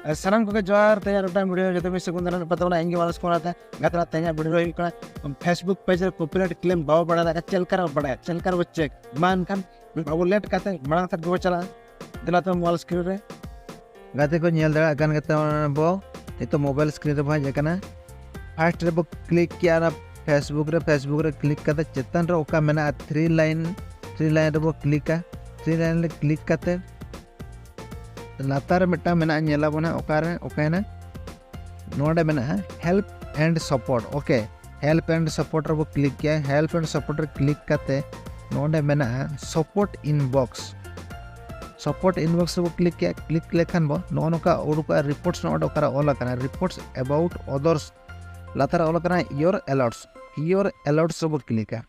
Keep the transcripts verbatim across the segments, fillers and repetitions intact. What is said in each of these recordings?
ᱟᱨ ᱥᱟᱱᱟᱢ ᱠᱚᱜᱮ ᱡᱚᱦᱟᱨ᱾ ᱛᱮᱦᱮᱧᱟᱜ ᱢᱤᱫᱴᱟᱝ ᱵᱷᱤᱰᱤᱭᱳ ᱡᱚᱛᱚ ᱢᱤᱫ ᱥᱮᱫ ᱵᱚᱱ ᱫᱟᱬᱟᱱ ᱯᱟᱛᱟ ᱵᱚᱱᱟ᱾ ᱤᱧ ᱜᱮ ᱢᱟᱱᱚᱥ ᱠᱩᱢᱟᱨ ᱦᱟᱸᱥᱫᱟ᱾ ᱜᱟᱛᱮ ᱛᱮᱦᱮᱧᱟᱜ ᱵᱷᱤᱰᱤᱭᱳ ᱦᱩᱭᱩᱜ ᱠᱟᱱᱟ Facebook ᱯᱮᱡᱽ ᱨᱮ ᱠᱚᱯᱤᱨᱟᱭᱤᱴ ᱠᱞᱮᱢ ᱵᱟᱵᱚ ᱵᱟᱲᱟᱭ ᱫᱟᱲᱮᱭᱟᱜᱼᱟ, ᱪᱮᱫ ᱞᱮᱠᱟ ᱨᱮᱵᱚ ᱵᱟᱲᱟᱭᱟ, ᱪᱮᱫ ᱞᱮᱠᱟ ᱨᱮᱵᱚ ᱪᱮᱠ᱾ ᱢᱟ ᱮᱱᱠᱷᱟᱱ ᱵᱟᱵᱚ ᱞᱮᱴ ᱠᱟᱛᱮ ᱢᱟᱲᱟᱝ ᱥᱮᱫ ᱜᱮᱵᱚ ᱪᱟᱞᱟᱜᱼᱟ᱾ ᱫᱮᱞᱟ ᱛᱚᱵᱮ ᱢᱳᱵᱟᱭᱤᱞ ᱥᱠᱨᱤᱱ ᱨᱮ᱾ ᱜᱟᱛᱮ ᱠᱚ ᱧᱮᱞ ᱫᱟᱲᱮᱭᱟᱜ ᱠᱟᱱ ᱜᱮᱛᱟ ᱵᱚ, ᱱᱤᱛᱚᱜ ᱢᱳᱵᱟᱭᱤᱞ ᱥᱠᱨᱤᱱ ᱨᱮᱵᱚ ᱦᱮᱡ ᱟᱠᱟᱱᱟ᱾ ᱯᱷᱟᱨᱥᱴ ᱨᱮᱵᱚ ᱠᱞᱤᱠ ᱠᱮᱜᱼᱟ ᱚᱱᱟ Facebook ᱨᱮ᱾ Facebook ᱨᱮ ᱠᱞᱤᱠ ᱠᱟᱛᱮ ᱪᱮᱛᱟᱱ ᱨᱮ ᱚᱠᱟ ᱢᱮᱱᱟᱜᱼᱟ ᱛᱷᱨᱤ ᱞᱟᱭᱤᱱ, ᱛᱷᱨᱤ ᱞᱟᱭᱤᱱ ᱨᱮᱵᱚ ᱠᱞᱤᱠᱟ᱾ ᱛᱷᱨᱤ ᱞᱟᱭᱤᱱ ᱨᱮ ᱠᱞᱤᱠ ᱠᱟᱛᱮ ᱞᱟᱛᱟᱨ ᱨᱮ ᱢᱤᱫᱴᱟᱝ ᱢᱮᱱᱟᱜᱼᱟ, ᱧᱮᱞ ᱟᱵᱚᱱ ᱦᱟᱸᱜ ᱚᱠᱟᱨᱮ, ᱚᱠᱟᱭᱮᱱᱟ? ᱱᱚᱰᱮ ᱢᱮᱱᱟᱜᱼᱟ help and support᱾ Okay, help and support ᱨᱮᱵᱚ ᱠᱞᱤᱠ ᱠᱮᱜᱼᱟ᱾ Help and support ᱨᱮ ᱠᱞᱤᱠ ᱠᱟᱛᱮ ᱱᱚᱰᱮ ᱢᱮᱱᱟᱜᱼᱟ support inbox᱾ Support inbox ᱨᱮᱵᱚ ᱠᱞᱤᱠ ᱠᱮᱜᱼᱟ᱾ ᱠᱞᱤᱠ ᱞᱮᱠᱷᱟᱱ ᱵᱚ ᱱᱚᱜᱼᱚ ᱱᱚᱝᱠᱟ ᱩᱰᱩᱠᱚᱜᱼᱟ reports᱾ ᱱᱚᱰᱮ ᱚᱠᱟᱨᱮ ᱚᱞ ᱟᱠᱟᱱᱟ reports about others, ᱞᱟᱛᱟᱨ ᱨᱮ ᱚᱞ ᱟᱠᱟᱱᱟ your alerts᱾ Your alerts ᱨᱮᱵᱚ ᱠᱞᱤᱠᱟ᱾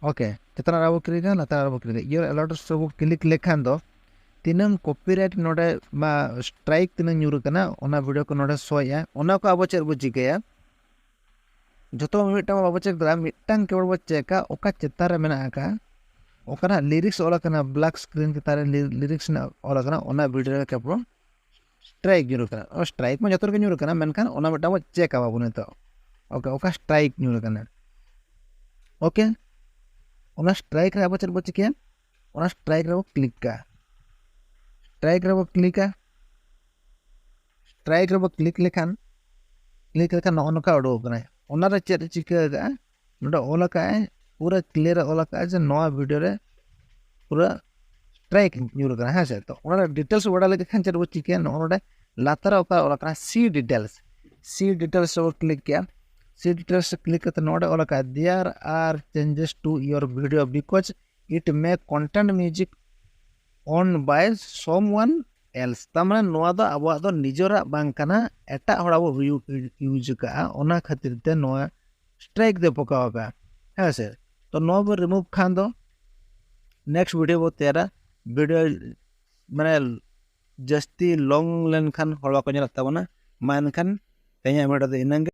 ᱳᱠᱮ, ᱪᱮᱛᱟᱱ ᱨᱮ ᱟᱵᱚ ᱠᱞᱤᱠᱟ, ᱞᱟᱛᱟᱨ ᱨᱮ ᱟᱵᱚ ᱠᱞᱤᱠᱟ᱾ Your alerts ᱨᱮᱵᱚ ᱠᱞᱤᱠ ᱞᱮᱠᱷᱟᱱ ᱫᱚ ᱛᱤᱱᱟᱹᱝ ᱠᱚᱯᱤᱨᱟᱭᱤᱴ ᱱᱚᱰᱮ ᱢᱟ ᱥᱴᱨᱟᱭᱤᱠ ᱛᱤᱱᱟᱹᱝ ᱧᱩᱨ ᱟᱠᱟᱱᱟ, ᱚᱱᱟ ᱵᱷᱤᱰᱤᱭᱳ ᱠᱚ ᱱᱚᱰᱮ ᱥᱳᱭᱟ᱾ ᱚᱱᱟ ᱠᱚ ᱟᱵᱚ ᱪᱮᱫ ᱵᱚ ᱪᱤᱠᱟᱹᱭᱟ? ᱡᱚᱛᱚ ᱢᱤᱫᱴᱟᱝ ᱵᱟᱵᱚ ᱪᱮᱠ ᱫᱟᱲᱮᱭᱟᱜᱼᱟ, ᱢᱤᱫᱴᱟᱝ ᱠᱮᱵᱚᱞ ᱵᱚ ᱪᱮᱠᱟ ᱚᱠᱟ ᱪᱮᱛᱟᱱ ᱨᱮ ᱢᱮᱱᱟᱜ ᱟᱠᱟᱫ, ᱚᱠᱟᱱᱟᱜ ᱞᱤᱨᱤᱠᱥ ᱚᱞ ᱟᱠᱟᱱᱟ, ᱵᱞᱮᱠ ᱥᱠᱨᱤᱱ ᱪᱮᱛᱟᱱ ᱨᱮ ᱞᱤᱨᱤᱠᱥ ᱨᱮᱱᱟᱜ ᱚᱞ ᱟᱠᱟᱱᱟ, ᱚᱱᱟ ᱵᱷᱤᱰᱤᱭᱳ ᱨᱮ ᱠᱮᱵᱚᱞ ᱥᱴᱨᱟᱭᱤᱠ ᱧᱩᱨ ᱟᱠᱟᱱᱟ᱾ ᱥᱴᱨᱟᱭᱤᱠ ᱢᱟ ᱡᱚᱛᱚ ᱨᱮᱜᱮ ᱧᱩᱨ ᱟᱠᱟᱱᱟ, ᱢᱮᱱᱠᱷᱟᱱ ᱚᱱᱟ ᱢᱤᱫᱴᱟᱝ ᱵᱚ ᱪᱮᱠᱟ ᱵᱟᱵᱚ ᱱᱤᱛᱚᱜ᱾ ᱳᱠᱮ, ᱚᱠᱟ ᱥᱴᱨᱟᱭᱤᱠ ᱧᱩᱨ ᱟᱠᱟᱱᱟ᱾ ᱳᱠᱮ, ᱚᱱᱟ ᱥᱴᱨᱟᱭᱤᱠ ᱨᱮ ᱟᱵᱚ ᱪᱮᱫ ᱵᱚ ᱪᱤᱠᱟᱹᱭᱟ? ᱚᱱᱟ ᱥᱴᱨᱟᱭᱤᱠ ᱨᱮᱵᱚ ᱠᱞᱤᱠᱟ᱾ ᱥᱴᱨᱟᱭᱤᱠ ᱨᱮᱵᱚ ᱠᱞᱤᱠᱟ᱾ ᱥᱴᱨᱟᱭᱤᱠ ᱨᱮᱵᱚ ᱠᱞᱤᱠ ᱞᱮᱠᱷᱟᱱ, ᱠᱞᱤᱠ ᱞᱮᱠᱷᱟᱱ ᱱᱚᱜᱼᱚ ᱱᱚᱝᱠᱟ ᱩᱰᱩᱠ ᱟᱠᱟᱱᱟ᱾ ᱚᱱᱟᱨᱮ ᱪᱮᱫ ᱮ ᱪᱤᱠᱟᱹ ᱟᱠᱟᱫᱼᱟ? ᱱᱚᱰᱮ ᱚᱞ ᱟᱠᱟᱫᱼᱟᱭ, ᱯᱩᱨᱟᱹ ᱠᱞᱤᱭᱟᱨ ᱮ ᱚᱞ ᱟᱠᱟᱫᱼᱟ ᱡᱮ ᱱᱚᱣᱟ ᱵᱷᱤᱰᱤᱭᱳ ᱨᱮ ᱯᱩᱨᱟᱹ ᱥᱴᱨᱟᱭᱤᱠ ᱧᱩᱨ ᱟᱠᱟᱱᱟ, ᱦᱮᱸ ᱥᱮ? ᱛᱚ ᱚᱱᱟ ᱰᱤᱴᱮᱞᱥ ᱵᱟᱲᱟᱭ ᱞᱟᱹᱜᱤᱫ ᱠᱷᱟᱱ ᱪᱮᱫ ᱵᱚ ᱪᱤᱠᱟᱹᱭᱟ? ᱱᱚᱜᱼᱚ ᱱᱚᱰᱮ ᱞᱟᱛᱟᱨ ᱨᱮ ᱚᱠᱟ ᱚᱞ ᱟᱠᱟᱱᱟ see details, see details ᱨᱮᱵᱚ ᱠᱞᱤᱠ ᱠᱮᱜᱼᱟ᱾ See details ᱨᱮ ᱠᱞᱤᱠ ᱠᱟᱛᱮ ᱱᱚᱰᱮ ᱚᱞ ᱟᱠᱟᱫᱼᱟ there are changes to your video because it may contain music owned by someone else᱾ ᱛᱟᱨ ᱢᱟᱱᱮ ᱱᱚᱣᱟ ᱫᱚ ᱟᱵᱚᱣᱟᱜ ᱫᱚ ᱱᱤᱡᱮᱨᱟᱜ ᱵᱟᱝ ᱠᱟᱱᱟ, ᱮᱴᱟᱜ ᱦᱚᱲᱟᱜ ᱵᱚ ᱤᱭᱩᱡᱽ ᱟᱠᱟᱫᱼᱟ, ᱚᱱᱟ ᱠᱷᱟᱹᱛᱤᱨ ᱛᱮ ᱱᱚᱣᱟ ᱥᱴᱨᱟᱭᱤᱠ ᱫᱚ ᱯᱚᱠᱟᱣ ᱟᱠᱟᱫᱼᱟ, ᱦᱮᱸ ᱥᱮ? ᱛᱚ ᱱᱚᱣᱟ ᱵᱚ ᱨᱤᱢᱩᱵᱷ ᱠᱷᱟᱱ ᱫᱚ ᱱᱮᱠᱥᱴ ᱵᱷᱤᱰᱤᱭᱳ ᱵᱚ ᱛᱮᱭᱟᱨᱟ᱾ ᱵᱷᱤᱰᱤᱭᱳ ᱢᱟᱱᱮ ᱡᱟᱹᱥᱛᱤ ᱞᱚᱝ ᱞᱮᱱᱠᱷᱟᱱ ᱦᱚᱲ ᱵᱟᱠᱚ ᱧᱮᱞᱚᱜ ᱛᱟᱵᱚᱱᱟ᱾ ᱢᱟ ᱮᱱᱠᱷᱟᱱ ᱛᱮᱦᱮᱧᱟᱜ ᱵᱷᱤᱰᱤᱭᱳ ᱫᱚ ᱤᱱᱟᱹᱝ ᱜᱮ᱾